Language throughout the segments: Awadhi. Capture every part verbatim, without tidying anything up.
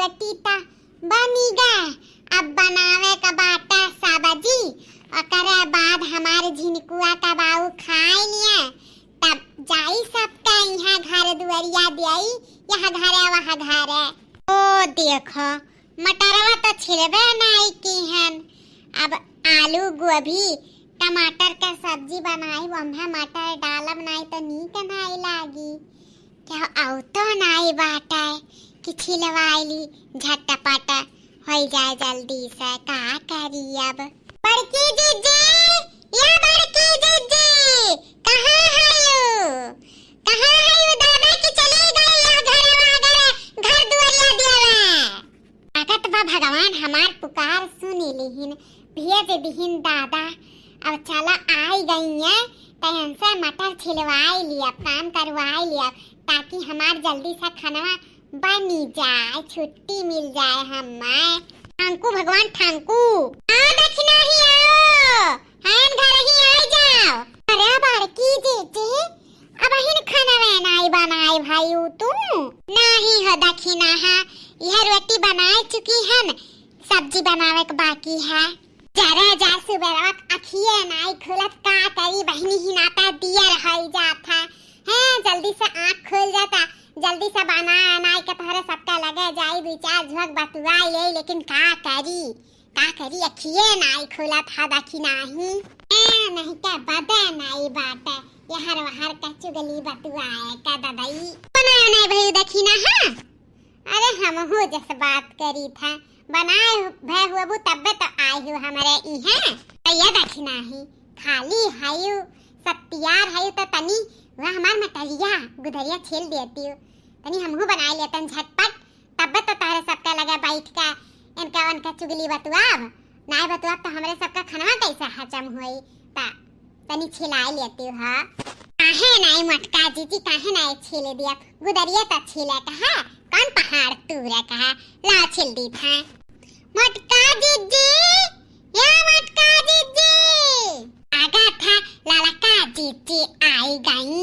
रोटी त बनी गए, अब बनावे का बाटा सब्जी, ओकरे बाद हमार झिनकुआ का बाऊ खाए लिए, तब जाई सबका यहाँ घर दुआरिया दियाई, यह घरे वह घरे। ओ देखो, मटरवा त छिलबे नाई की हन। अब आलू, गोभी, टमाटर का सब्जी बनाई, ओम्हे मटर डालब नाई त नीक नाई लागी। क्या औतो नाई बाटे कि छिलवाई ली, झटपट होई जाए जल्दी से। का करी अब? बड़की जिज्जी, या बड़की जिज्जी, कहाँ हयू? कहाँ हयू दादा कि चली गई या घरवा, घर, घर दुआरिया दियावा? लागत बा भगवान हमार पुकार सुनी लिहिन, भेज दिहिन दादा। अब चला आई गई है, त इनसे मटर छिलवाई लिया, काम करवाई लिया, ताकि हमार जल्दी से खानवा बनी जाए, छुट्टी मिल जाए हमें। ठांकू भगवान ठांकू। आ दखिना ही आओ, हम घर ही आ जाओ। अरे बड़की जीजी, अबहिन खानवे नाई बनाए भयू तू? नाही हो दखिना हा, यह रोटी बनाए चुकी हन, सब्जी बनावे के बाकी है। जरा जा सुबेरवा अखिए नाई खुलत, का करी बहिनी ही नाता दियर हई जात है। हैं, जल्दी से आँख खुल जाता, जल्दी से बना नाई के तोहरे सबका लगे जाई, दू चार झोंक बतुआ ले, लेकिन का करी? का करी, अखिए नाई खुलत हा दखिना ही। ए, नहीं का बदे नाई बाटे, यहर वहर का चुगली बतुआए का ददई। बनाए नाई भई दखिना हा। अरे हमहू जस बात करी था, बनाए भय हुअबू तब्बे तो आए हो हमरे इहाँ। तो ये दखिना ही, खाली हयू, सत्यार हयू तो तनी वह हमार मटरिया, गुदरिया छील देती हो। तनी हमहू बनाए लेतन झटपट। तब्बे तो तोहरे सबका लगे बैठ के इनका उनका चुगली बतुआब, नाय बतुआब तो हमरे सबका खनवा कैसे हजम होई? ता तनी छिलाई लेती हो। काहे नाई मोटका जीजी, काहे नाई छील दिया? गुदरिया तो छीले कहा, कौन पहाड़ तूरे कहा? ला छील दी था। मोटका जीजी, या मोटका जीजी। आगा था ललका जीजी आई गई।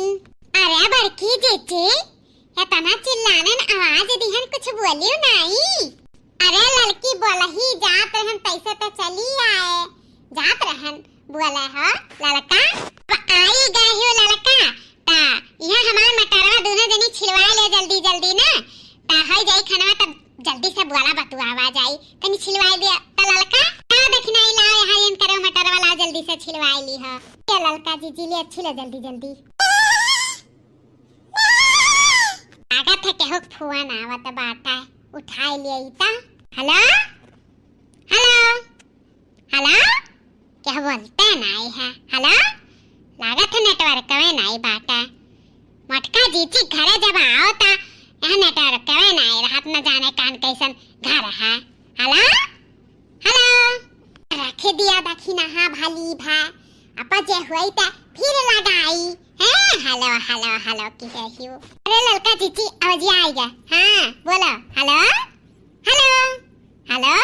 अरे बड़की जीजी, एतना चिल्लानन आवाज दिहन, कुछ बोलियो नाई? अरे ललकी बोलही जात रहन, तैसे तो चली आए। जात रहन, बोले हो ललका। अब आई गए हो ललका, ता यहाँ हमार मटरवा दोनों जनी छिलवा ले जल्दी जल्दी ना, ता होई जाई खनवा, तब जल्दी से बोला बतुआवा जाई। तनी छिलवाई दिया ता ललका। का दखिनाई लाओ यहाँ, इन करो मटरवा लाओ, जल्दी से छिलवाई ली हो। ये ललका जीजी ले, अच्छी ले जल्दी जल्दी। लागत है केहू के फोन आवत बाटे, उठाई लिया ई ता। हेलो, हेलो, हेलो, केहू बोलते नाई है। हेलो, लागत है नेटवर्कवे नाई बाटे। मोटका जीजी घरे जब आओ ता यहाँ नेटवर्कवे नाई रहत, न जाने कान कैसन घर है। हेलो, हेलो। रखे दिया दखिना हा भली भा, अपा जे हुई त फिर लगाई। हैं, हेलो, हेलो, हेलो की है हियो। अरे ललका जीजी, आवाजिया आई गा। हाँ, बोलो, हेलो, हेलो, हेलो।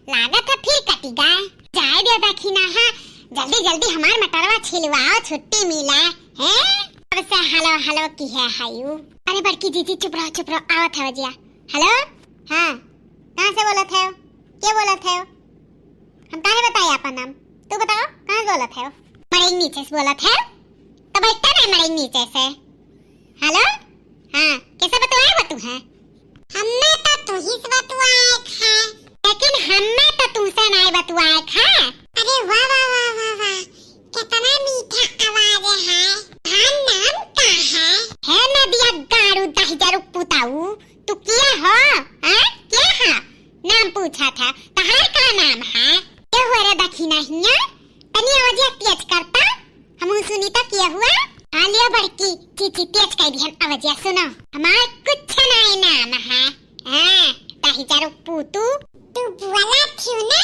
लागत है फिर कटी गा। जाए दे दखिना हा, जल्दी, जल्दी हमार मटरवा छिलवाओ, छुट्टी मिला। हैं, अब से हेलो, हेलो की है हयू। अरे बड़की जीजी, चुप रहो, चुप रहो, आवत है आवाजिया। हेलो, हाँ, कहाँ से बोलत है? के बोलत है? हम काहे बताई आपन नाम? तू बताओ, कहाँ से बोलत है? मड़ई नीचे से बोलत है। तो बैठता नहीं मड़ई नीचे से। हेलो? हाँ, कैसे बतुआए बतू है? हम्मे तो तू ही से बतुआए खा। लेकिन हम्मे तो तुमसे नहीं बतुआए खा। अरे वाह, वाह, वाह, वाह, वाह। कितना मीठा आवाज है। हाँ, नाम का है? है नदिया गाड़ू दहिजरू पुताऊ। तू किया हो? हाँ? किया है? नाम पूछा था। तहार का नाम है? ये हो रे दखिना हिया? तनी आवाजिया तेज करता। हमहू सुनी तो किया हुआ? हाँ लियो बड़की, चीची तेज कर दिहन आवाजिया सुनो। हमार कुछ नाई नाम है। हाँ, दहिजरू पूतू। तू बोला थियो ना?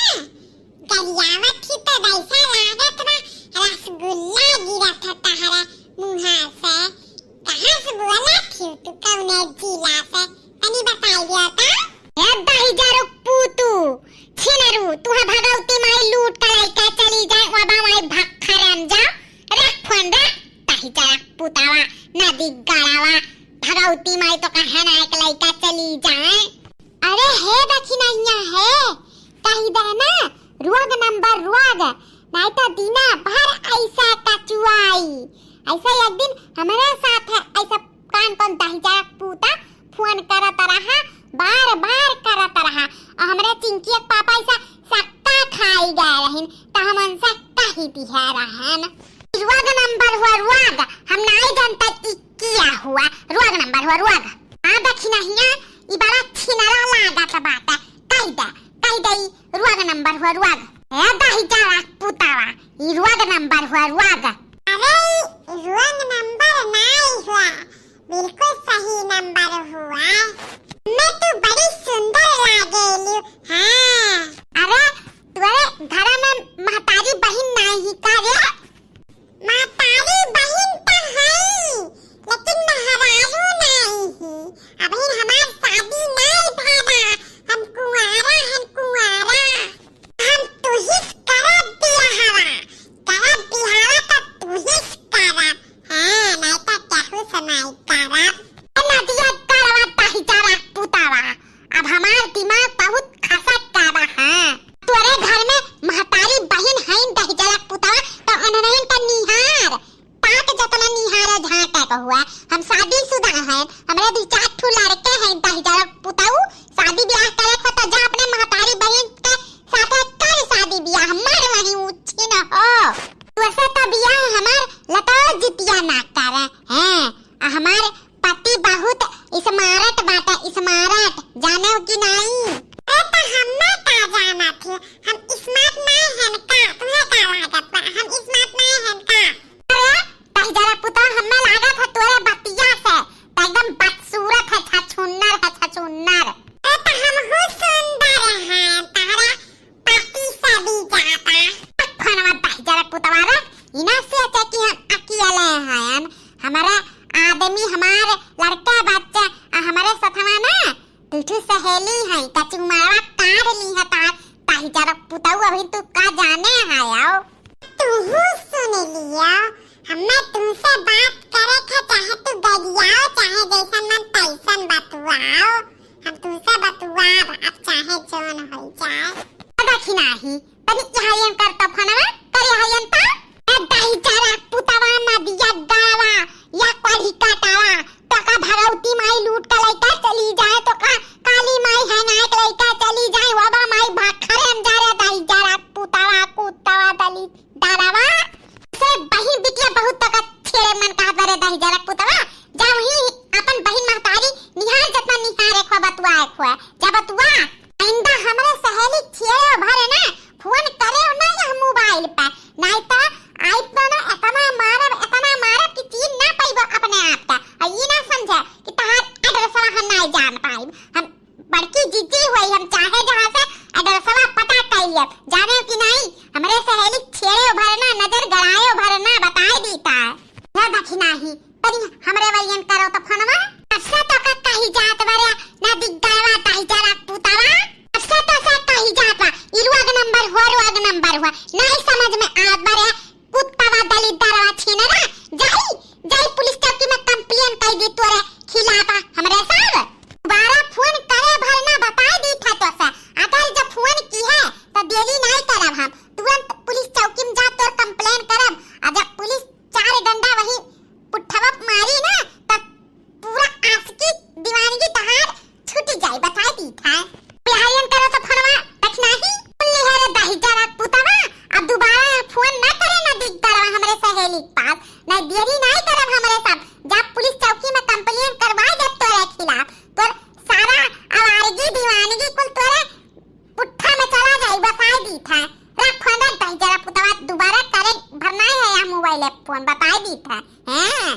गरियावत ही तो वैसा लागत बा, रसगुल्ला गिरत है तहरा मुँहा से। कहाँ से बोलत ही तू, कौने जिला से? तनी बताई दिया ता। ए दहिजरू पूतू, छिनरू, तुहा भगवती माई लूट के लइका चली जाए, वबा माई भक्खरम जा। रख फोन रख, दहिजरू पूतावा, नदी गाड़ावा, भगवती माई तो कहे ना एक लइका चली जाए। अरे हे दखिनहिया हे, कहि दे ना, रोग नंबर रोग, नाहीं तो दिना भर ऐसा कचुआई। ऐसा एक दिन हमरे साथ है, ऐसा कान कौन दहिजरा पूता फोन करत रहा, बार बार करत रहा। और हमरे चिंकी के पापा ऐसा सक्का खाई गए रहिन, तो हम उनसे कहि दिहे रहन। रोग नंबर हुआ रोग, हम नाहीं जानता कि किया हुआ। रोग नंबर हुआ रोग। हाँ दखिनहिया, ई बड़ा छिनरा लागत बाटे। कहि दे, कहि दे, ई रोग नंबर हुआ रोग। ए दहिजरा पूतावा, ई रोग नंबर हुआ रोग। अरे, ई रोग नंबर नाहीं हुआ, बिल्कुल सही नंबर हुआ। मैं तू बड़ी सुंदर लागेलू। हाँ। अरे, तोरे घर में महतारी बहिन नाहीं ही का रे? महतारी बहिन त हई, लेकिन मेहरारू नाहीं ही। अबहिन हमार शादी नाहीं भवा, हम कुंवारा हन, कुंवारा। हम तुहिस करब बियाहवा, करब बियाहवा त तुहिस करब। हाँ, नाहीं त केहू से नाहीं करब। ए नदिया गड़वा दहिजरा पूतावा, अब हमार दिमाग बहुत खसक गवा है। तोरे घर में महतारी बहिन हईन दहिजरा पूतावा, त उन्हनन का निहार, ताक जतना निहारे झांके के हुआ। हम शादीशुदा हैं, हमरे दुइ चार ठो लड़के हैं दहिजरा पूताऊ, शादी ब्याह करे के हो त जा अपने महतारी बहिन के साथे कर शादी ब्याह, मर वहीं उच्छिन हो। तोसे त बियाह हमार लतो जितिया ना करे हैं, आ हमार पति बहुत smart बाटे, smart, जानेउ कि नाहीं? अरे त हम्मे का जानत ही, हम smart नाहीं हन का, तुहे का लागत बा, हम smart नाहीं हन का? अरे, दहिजरा पुतवा, हम्मे लागत है तोरे बतिया से, त एकदम बदसूरत है, छछुन्नर है, छछुन्नर। अरे त हमहू सुंदर हैं, तहरा पति से भी ज्यादा। फोनवा दहिजरा पुतवा रे, इना सोचे कि हम अकेले हयन, हमारा आदमी, हमार लड़का बच्चा, आ हमारे सथवा ना दुइ ठो सहेली हैं, कचुमारवा काढ़ ली है तार दहिजरा पुतऊ, अभी तू का जाने है आओ। तूहू सुन लियो, हमें तुमसे बात करे के चाहे तू गरियाओ, चाहे जैसन मन तैसन बतुआओ, हम तुमसे बतुआब, अब चाहे जौन हो जाए। दखिनही, तनी यहाँ एन कर त फोनवा, कर यहाँ एन त। ए दहिजरा पुतवा नदिया गड़वा, या कढ़ी कटावा, तो का भगवती माई लूट के लइका चली जाए, तो का काली माई है नायक लइका चली जाए, वबा माई भाखरे हम जा रे दहिजरा पुतवा, कुतवा दली दलवा। से बहिन बिटिया बहुत तो का छेड़े मन कहत बा रे दहिजरा पुतवा, जा वहीं अपन बहिन महतारी निहार जतना निहार एक हो बतुआ एक हो, जा बतुआ। आइंदा हमरे सहेली छेड़े भरे ना, फोन करे ना यह मोबाइल पे, नाहीं तो आई तो ना इतना मारब, इतना मारब कि चीन ना पाइबो अपने आप का। और ई ना समझे कि तहार एड्रेसवा हम नाहीं जान पाइब। हम बड़की जीजी हुई, हम चाहे जहाँ से एड्रेसवा पता कर लियब। जाने कि नाहीं, हमरे सहेली छेड़े भरे ना, नजर गड़ाए भरे ना, बताए दीता है। ना दखिनही, तनी हमरे वरियन करो तो फोनवा। अच्छा तो का कही जात बा रे, ना दिग्गलवा दहिजरा पुतवा। अच्छा तो से कही जात बा, ई रोग नंबर हुआ, रोग नंबर हुआ। नाहीं समझ में आवत बा रे, कुतवा दलिद्दरवा छीनरा। जाई, जाई पुलिस चौकी में complain कर दी तोरे खिलाफ हमरे सब। दोबारा फोन करे भर ना बताए दी था तो से। अगर जब फोन की है तो देरी नाहीं करब हम, तुरंत पुलिस चौकी में जा तोर complain करब। आ जब पुलिस चार डंडा वही पुट्ठवा मारी ना, तब पूरा आशिकी दीवानगी तहार छूट जाई, बताई दी था। बिहारियन करो तो फोनवा, दखिनही। सुन ली है रे दहिजरा पुतवा, अब दोबारा फोन ना करे ना दिग्गलवा हमरे सहेली के पास, ना देरी नाहीं करब हमरे सब। जा पुलिस चौकी में complain करवाए दे तोरे खिलाफ, तोर सारा आवारगी दीवानगी कुल तोरे पुट्ठा में चला जाई, बताई दी था। रख फोन रे दहिजरा पुतवा, दोबारा करे भर नाहीं है या मोबाइल फोन, बताई दी था। हैं?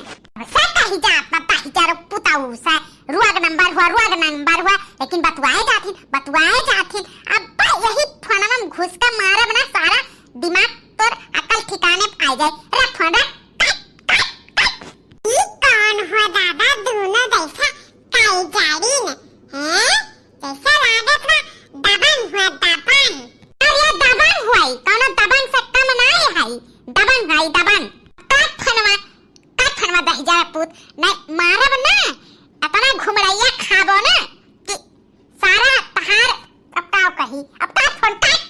से कही जात बा दहिजरा पुतऊ से, रोग नंबर हुआ, रोग नंबर हुआ, लेकिन बतुआए जाथिन, बतुआए जाथिन। अब यही फोनवा में घुस के मारब ना, सारा दिमाग तोर अकल ठिकाने पे आ जाए। रख फोन रे, कट, कट, कट। ई कौन हो दादा, दोनों जैसा काई जाड़ी ने, हैं? जैसे लागत बा दबंग हुआ, दबंग। अरे दबंग हुआ, ई कौनो दबंग से कम नाहीं है, दबंग है, दबंग। काट फोनवा, काट फोनवा दहिजरा पूत, नाहीं मारब ना, इतना घुमड़ैया खाबो ना कि सारा अब काट फोन, काट।